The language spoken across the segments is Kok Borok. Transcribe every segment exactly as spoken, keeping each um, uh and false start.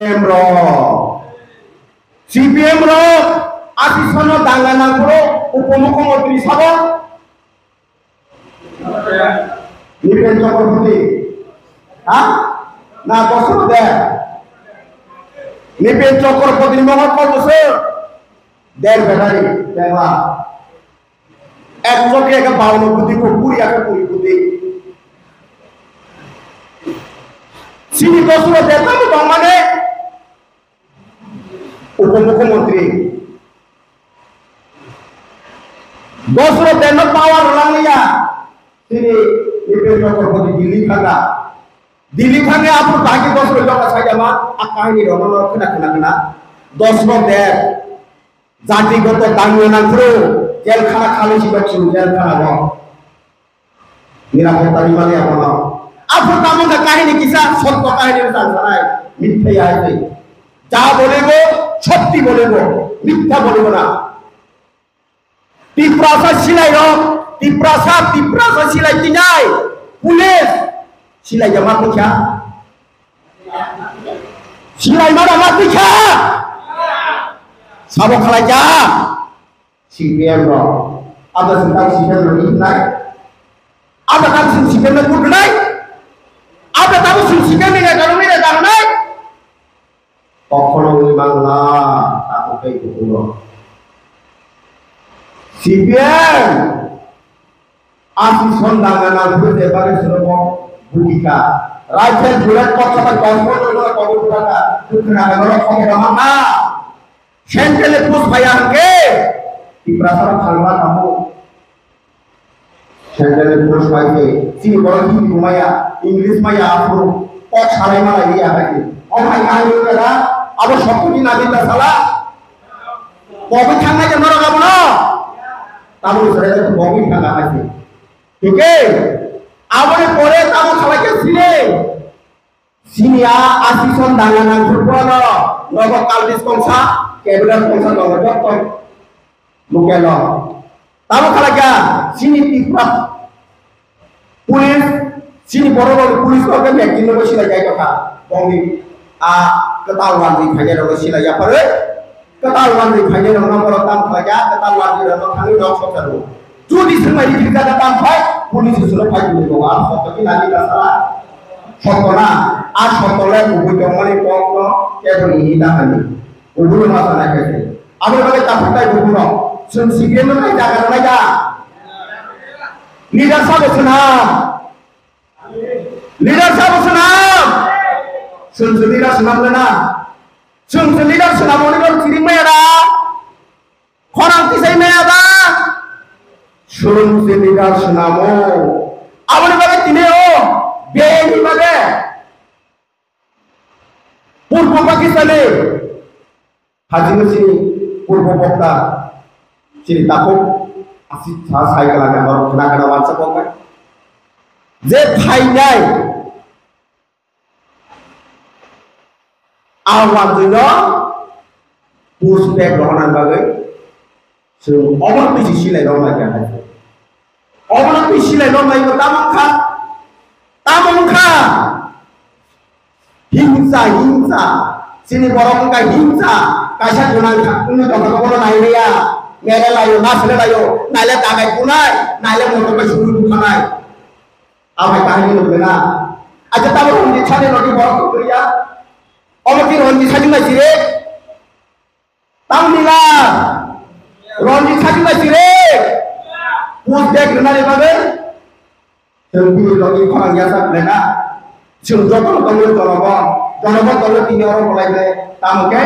M rok, C P M rok, ati sono danga nangkuro, upomukhyamantri sabo, Nipen Chakraborty, ha? Na Dosro de, Nipen Chakraborty ni mohor kol bosor, der bedari, der la. Ek choke eke baono buti ko, kuri eke kuri buti. Sini Dosro de tamo tongmane, Upomukhyamantri. Dosro de no power rwlangya. Sini Nipen Chakraborty Delhi thanga. Delhi thanga aphuru bagi Dosro loka sajama, a kahini rokno khna khna khna. Dosro de jatigoto dangya nangkru, jel khana khali si baksu, jel khana no. Nirapotta ni mani abono. Aphuru tamo wngkha kahini kisa, sotto kahini wngkha sanai, mithe ya hai. Ja bolibo, sotti bolibo, mitha bolibo na. Tiprasa silai rok, Tiprasa, Tiprasa silai tinai, police silai jama tikha. Silai mara ma tikha. Sabo khalai ja. C P M rok. Ada sing tang C P M rok ni nai. Ada tang sing C P M rok ni nai. Ada tang sing C P M ni nai, nai, nai. Kokhono wngwi mangla, takhuk tei kuphurno. C P M, asi son danga nangkhe je bagwi swnamwi bukikha. Raijak bulat kok sabai kosmon rwno kobui bukakha, bukhnakha norok khokhe tongmakha. Central ni post phaiya hwnkhe, Tiprasa rok thalma tamo. Central ni police bai se, chini borok Hindi bo maya, English maya, aphuru kok salai ma lai ya hai. O hai hai ni kara, abo sokto ni nami ta sala. Kobui thangnai je norok abono. Tabuk sare kobui thangna hai se. Thik e? Aboni pore tamo salai khe sini. Sini a asison danga nangkukmano, nogo kalbis kongsa, cabinet kongsa tongo, joto lukelo. Tamo khalakya, sini Tripura police, sini borok rok police rok ke mektin nogo silai jai tongkha. Bongni a kwtal wanjwi phainai rok silai yapharwi. Kwtal wanjwi phainai rokno borok tam khlai kha, kwtal wanjwi rokno thangwi nok sokjak rw. Jodi swngmani thikjak kha tam phai, police solo phai tongwi tongo, a sotto ki nani ta sala? Sotto na, a sotto le kubui tongmani kokno kebo nini ta hani. Kubui ma sana khe. Abo bagwi takhuk tai bukuno, chwng C P M no nai jaga rw nai da. Leader sabo swnam. Leader sabo swnam. Chwng se leader swnam le na. Chwng se leader swnam oni rok chiri maya da. Khorang tisai maya ba? Chwng se leader swnamo. Aboni bagwi tini o bini bagwi Purbo Pakistani hajino chini Purbo Bokta chini takhuk asi sa sai kala kala khna khna wansa kok bai. Je phainai A wanjwino push back rohorna bagwi chwng obono twi se silai rok nai kha hai. Obono twi silai rok nai bo tamo wngkha, tamo wngkha. Himsa, himsa. Chini borok wngkha himsa. Kaisa gwnang kha, wngwi tongkha bono nai liya. Mele laio, na sele laio. Naile dagai bunai, naile motor bai suri bukhanai. Amai kahini nukle na. Aja tamo Ranjit Sani rodi borok kwrwi ya. Omo ki Ranjit Sani bai sire? Tamni la. Ranjit Sani bai sire? Push back rwnani bagwi. Chwng bini logi khorang yasa khlai na. Chwng jotono tongwi jonogon. Jonogon tongwi tini oro bolai bai. Tamo khe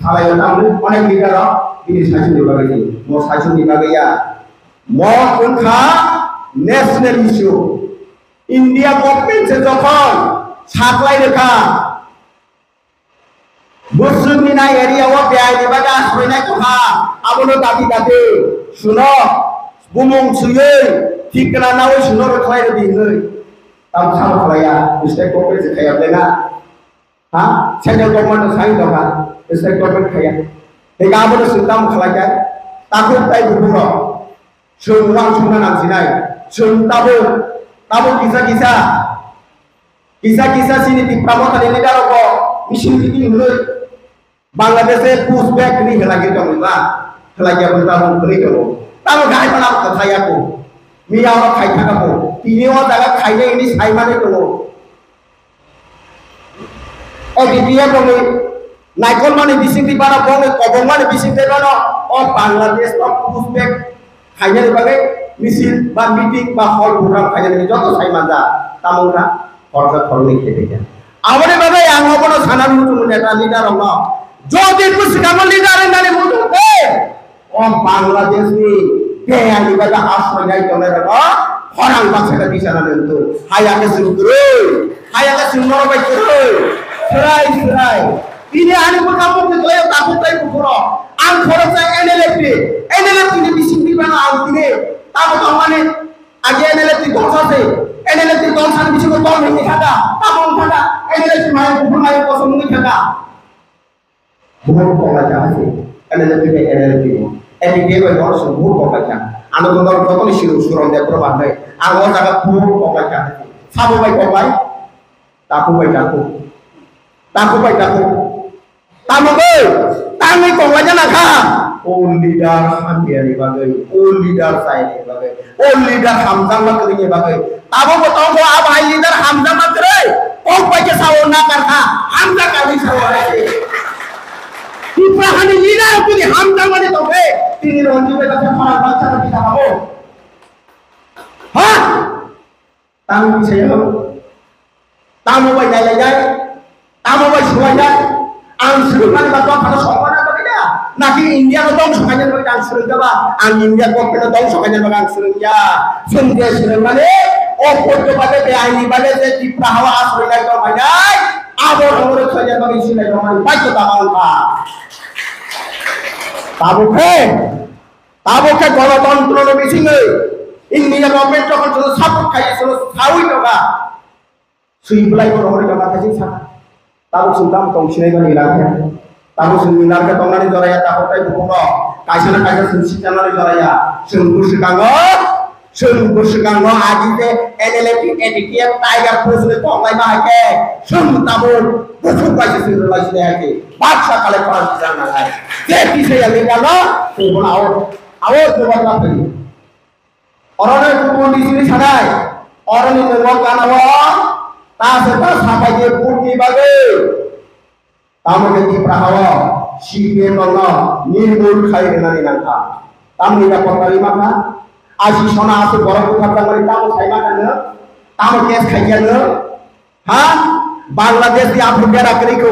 salai o tamo onek leader rok bini saichung ni bagwi. Mo saichung ni bagwi ya. Mo wngkha national issue. India government se jokhon saklai rwkha, bwswkni nai area o biyai ni bagwi asroinai tongkha, abono dati dati suno bumung swiwi thikna nawi suno rwkhlai rwdi hinwi. Tamo samo khlaiya, state government se khaiya belai na. Ha? Central government no sai tongkha, state government khaiya. Hinkhe abono chwng tamo khlai kha? Takhuk tai bukhuk rok. Chwng uansukna nangsinai. Chwng tabuk, tabuk kisa kisa, kisa kisa chini Tipra Mothani leader rokbo Misil meeting hwnwi Bangladesh-e push back hwnwi hwlaiwi tongwi ba, hwlaiya bo tabuk hwnwi tongo. Tamo gai phano abo kwthai ya kho. Miya oro khai thaka kho. Tini o jaga khainai hwnwi sai manwi tongo. O B P F rokni naikolmani bisingtwi bano, bongni kobongmani bisingtwi bano, o Bangladesh no push back khainani bagwi misil ba meeting ba hall program khainani joto sai manja, tamo wngkha khoroksa khoroknwi khe tongya. Aboni bagwi ang obono sanani muchungo neta leader rokno, jodi bwswkango leader wngnani muchungo khe, o Bangladesh ni beyani bagwi asroinai tongnai rokno khorang baksa khe tisanani wngtong. Haya khe chwng kwrwi, haya khe chwng norok bai kwrwi, swrai swrai. Tini ani bwkha bukti toyo takhuk tei bukhurok. Ang khoroksa N L F T, N L F T ni bising twi phano ang tini tamo tongmani age N L F T dongsa se, N L F T dongsa ni bisingo dol hinwi thangkha, tamo wng thangkha, N L F T mayung kuphur mayung kosom wngwi thangkha. Buhur koklai kha hai se, N L F T bai N L F T bo. N D P A bai bo se buhur koklai kha. Ano to dol jotoni siro suron de proman hai. Ang o jaga buhur koklai kha hai se. Sabo bai koklai. Takhuk bai takhuk. Takhuk bai takhuk. Tamo bai tangwi koklai jana kha. O leader hamya ni bagwi, o leader sai ni bagwi, o leader hamjakma kwrwi ni bagwi. Tabuk bo tongkho, abo hai leader hamjakma kwrwi. Kok bai khe sao nakar kha, hamjak kha hinwi sao hai se. Tipra hani leader tini hamjakmani tongkhe, tini Ranjit bai baksa khorang baksa rok kita kha bo. Ha? Tamo bai sayo. Tamo bai nailainai. Tamo bai sulainai. Ang swrwngmani ba dophano songmani bagwi da. Naki India no dongso khainani bagwi ang swrwngya ba. Ang India government no dongso khainani bagwi ang swrwngya. Chwng je swrwngmani, o poito bade, beaini bade je Tipra hao asroinai tongphainai, abo rokno khlaina bagwi sinai tongmani baidhota wngkha. Tabuk khe Tabuk khe gonotontro ni bisingwi India government jokhon chwngno support khai, chwngno sawi tongkha. Swi bwlai bono hwnwi tongkha, thaichik sakha. Tabuk chwng tamo tong sinai mani lar khe. Tabuk chwng lar khe tongnani joraya takhuk tei bukhuk rok. Kaisa na kaisa chwng sikchanani joraya. Chwng bwswkango, chwng bwswkango agi je N L F T, A D P F, Tiger Force ni koklai ma hai khe. Chwng tabuk bukhuk bai se chwng rwlai sinai hai khe. Baksa kale phan kisa nangai. Je kisa ya lingano, chwng bono ao. Abo chubagra phai. Oro no kubun di sini sanai. Oro ni nungo kana o ta se ta sapai je put ni bagwi. Tamo ke Tipra hao C P M no nirbul khai rinani nangkha. Tamo ni da potari makha. Asi sona asu borok bukha tangmani tamo sai makha no. Tamo case khai ya no. Ha? Bangladesh ni aphuru bera kwrwi kho.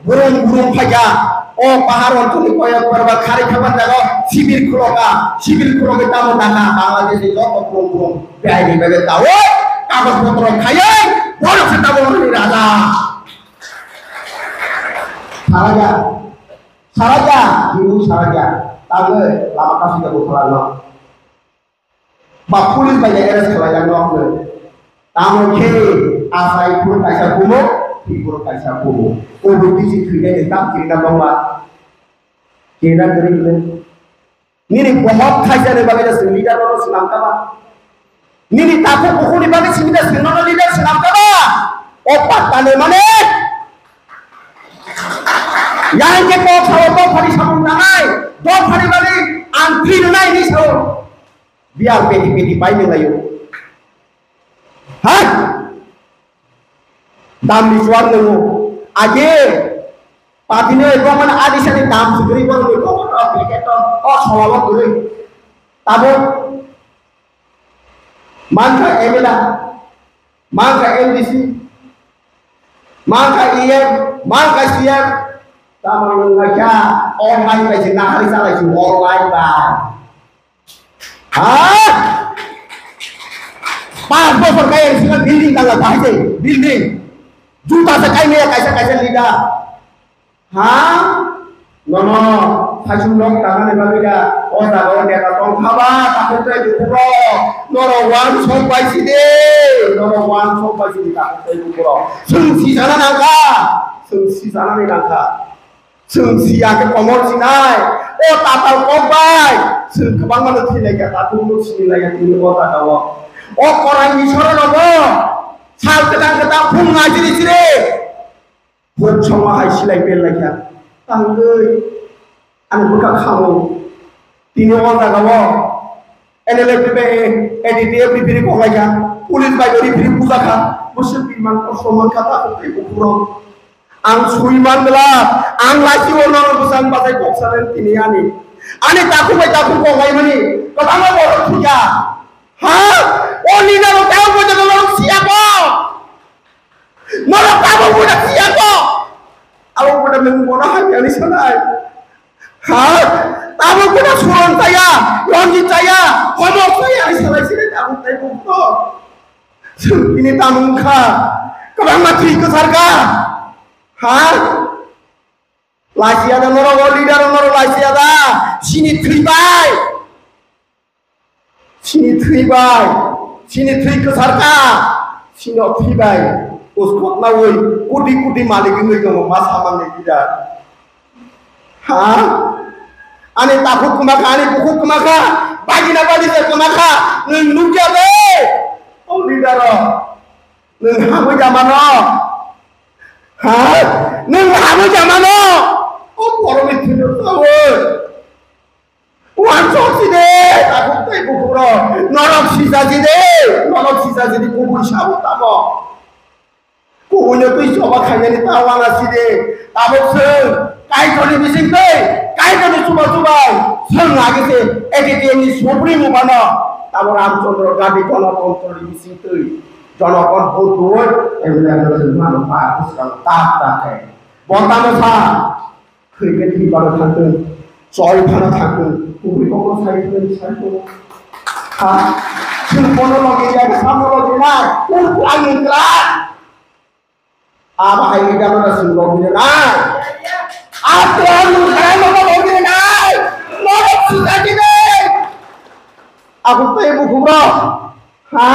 Burung burung phaikha. O pahar ontolni koyok borba kharwi khaban jago. Sibir khuloka. Sibir khulogwi tamo dakha. Bangladesh ni joto burung burung. Bihai ni bebe tawo. Kagoj potro khayai. Borok se tamo ni raja. Saraja. Saraja. Hindu saraja. Tamo lama kasih jago khalano. Ba police bai arrest khlai jak no hwnwi. Tamo khe asai phuru kaisa bumo, phuru kaisa bumo. O B T C thwinai ni tam kirina bangma. Kirina kwrwi hwnwi. Nini bohot khaisa ni bagwi se leader no swnam kha ba. Nini takhuk bukhuk ni bagwi simi da swnam no leader swnam kha ba. O patta ni mane. Yang ke kok sao dophani samung nangai. Dophani bagwi ang thwi rwnai ni sao. Biyar peti peti pai nung layo. Ha? Dam ni chuar nungo. Age. Patino eko man adi sani dam sugri bor ni ko ko applicator. O sawalo guri. Tabo. Mangka M L A. Mangka M D C. Mangka E M. Mangka C M. Tamo nung laika. Online bai si nahari salai si online bai. Ha? Pas bosor kaya sila building tanggal bahai se building. Juta se kai meya kaisa kaisa lida. Ha? Nono saisu nok tangani bagwi da. O jaga o neta tong khaba takhuk tei bukhuk rok. Norok wan sok bai si de. Norok wan sok bai si de takhuk tei bukhuk rok. Sung si sana nangkha. Sung si sana ni nangkha. Chwng siya khe komor sinai, o tatal kok bai, chwng kwbangma no thwi lai kha, takhuk no sini lai kha tini o jaga o. O korai ni soro rogo, sal kwtal kwtal phung nai chiri chiri. Huk songma hai silai per laikha. Tangwi ani bwkha khamung. Tini o jaga o N L F T bai A D T F ni biri kok laikha. Police bai biri biri bujakha. Bwswk biman kosto mankha ta tei bukhurok. Ang sui man bwla, ang lachi o norok bwsang bachai kok sanai tini ani. Ani takhuk bai takhuk kok laimani kwbangma borok thwiya. Ha? O leader o tamo boja norok siya ko. Norok tamo boja siya ko. Abo boja nung bono hamya ni sanai. Ha? Tamo boja suron chaya, ronjit chaya, homok chaya ni sanai sini tamo tai bukto. Chwng tini tamo wngkha. Kwbangma thwi kwchar kha. Ha? Lachiya da norok o leader o norok lachiya da. Sini thwi bai. Sini thwi bai, sini thwi kwchar kha, sini o thwi bai, uskok nawi, koti koti malik wngwi tongo, ma samang ni leader. Ha? Ani takhuk kwma kha, ani bukhuk kwma kha, bagina bagina kwma kha, nwng nukya de, o leader o, nwng hamwi jamano. Ha? Nwng hamwi jamano, o borokni thwino tawi. Wansok si de, takhuk tei bukhuk rok. Norok sisa si de, norok sisa si de, kubui sabo tamo. Kubui no twi choba khainani ta wana si de. Tabuk chwng Kaitorni bising twi, Kaitorni chuba chubai, chwng agi se A D T F ni supri mubano. Tamo Ramchandra Gandhi Ganatantro ni bising twi. Jonogon vote duoi, M L A no chwng mano pa, bwskang tak tak khe. Bo tamo sa. Thwikhe thwi phano thangtong, choi phano thangtong, kubui kokno sai thangtong, sai thangtong. Ha? Chwng bono logi ya, samno logi nai, ur ang nung kra. Abo hai ni gano na chwng logi nai. Abo ang nung kra, no logi nai. No logi nai. Aku tei bukhuk rok. Ha?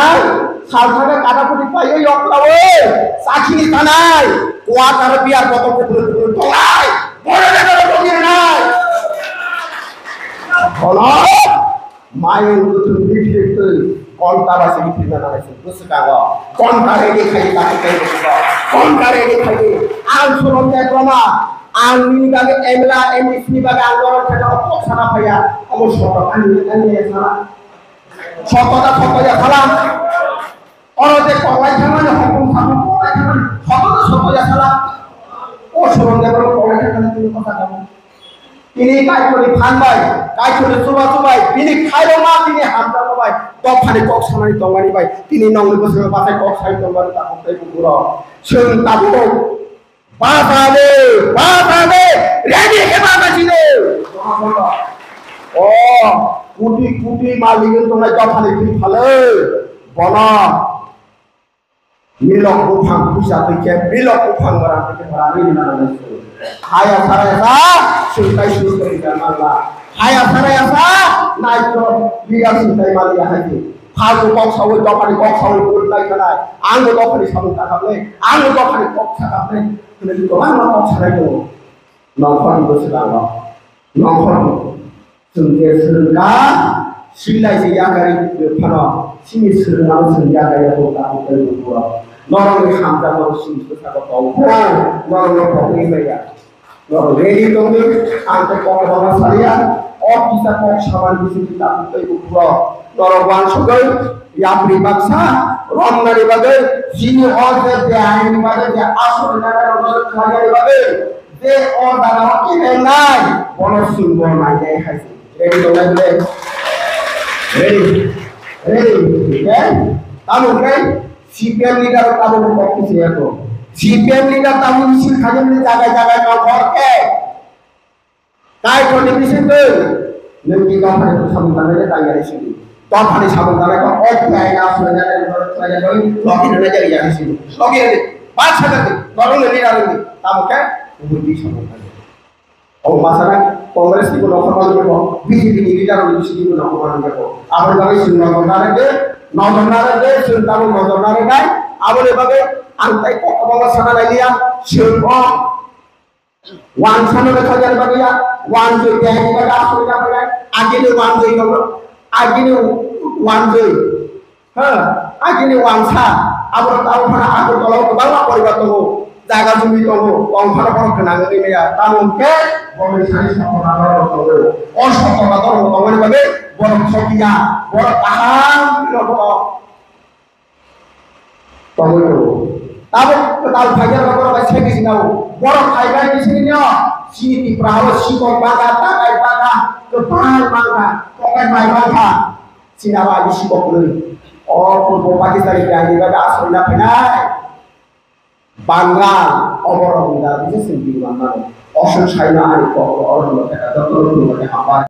Salthangkhe kata kuti paiwi yok lawi. Sakhini tanai. Kuat aro biyar botol kubun kubun tonglai. Bono de bono tongi nai. Bono. Mayung kutung bithik twi. Konta bai se bithik na nai se. Bwswkango. Konta ready khai ta khai ta. Konta ready khai. Ang surom te kroma. Ang nini bagwi M L A, M D C ni bagwi ang norok thajak kok sana phaiya. Omo soto ani ani sana. Sotto da sotto ya sala. Oro je koklai thangmani hokung sakung koklai thangmani sotto da sotto ya sala. O sorom de boro koklai thangmani tini kota kamo. Tini Kaitorni phan bai, Kaitorni chuba chubai, bini khairokma tini hamjakma bai, dophani kok sanani tongmani bai, tini nongni bwskango bathai kok sai tongmani tabuk tei bukurok. Chwng tabuk Bata de, bata de, ready khe bata sino. O, kuti kuti malik wng tongnai dophani thwi phalwi. Bono milok buphang puisa twi khe, milok buphang bara twi khe bara rini nang nai. Haya sara ya sa, sungkai sungkai ka mangla. Haya sara ya sa, naikro, liga sungkai mali ya hai. Phalgu kok sawi, dophani kok sawi, bwrwi lai khanai. Ang bo dophani samung ta khamle, ang bo dophani kok sa khamle. Hwnwi kwbangma kok sanai tongo. Nongkhorni bwskango. Nongkhorni. Chwng je swrwngkha, swilai se yakari phano, chini swrwngmano chwng yakari ya bo ta hotel bo. Norokni hamjakmano chini bwskango tongo. Norokno tongwi maya. Norok ready tongdi, ang tei kok kwbangma saliya, o kisa kok samani bisingtwi tabuk tei bukhuk rok. Norok uansugwi yapri baksa romnani bagwi chini o je beaini bagwi je aswk rwnani rok norok khlainani bagwi je o jaga o kibengnai, bono chwng bo nainai hai se. Ready tongnai ble? Ready. Ready. Okay? Tamo khe? C P M leader tabuk kok kisi ya to. C P M leader tabuk misil khaimani jaga jaga nongkhor khe. Kaitorni bisingtwi nwng di dophani samung tangnai tangya sini. Dophani samung tangnai ko ok khlai na sini na sini logi na jari ya sini. Logi na ba sa ka di. Norok ni leader ni tamo khe ubui di samung tangnai. O masana Congress ni kono khorma ni ko, B J P ni leader ni bisi ni kono khorma ni ko. Aboni bagwi chwng nodor nare de, nodor nare de, chwng tamo nodor nare nai. Aboni bagwi ang tai kok kwbangma sana nai liya, chwng o wansano le khajar bagwi ya, wanjwi de ni bagwi aswk ya bagwi, agini wanjwi no, agini wanjwi. Ha, agini wansa, abo tao phana Agartala o kwbangma poribar tongo. Jaga jumi tongo, tongphano borok gwnang wngwi maya. Tamo hwnkhe borokni sari sokora borok tongo. O sokora borok tongmani bagwi borok sokiya, borok kaham no borok tongwi tongo. Tabuk kwtal phaikhe borok bai sai khe sinao. Borok phaibai bisingo chini Tripura o sikok bangkha, takai bangkha, kwtal bangkha, tokai bai bangkha. Chini abo agi sikok kwrwi. O purbo Pakistan ni bahini bagwi aswk na phainai. Bangla oborok ni da bisi sing bini manmani. Osok saino ani kok oro no khe joto rok ni hambai.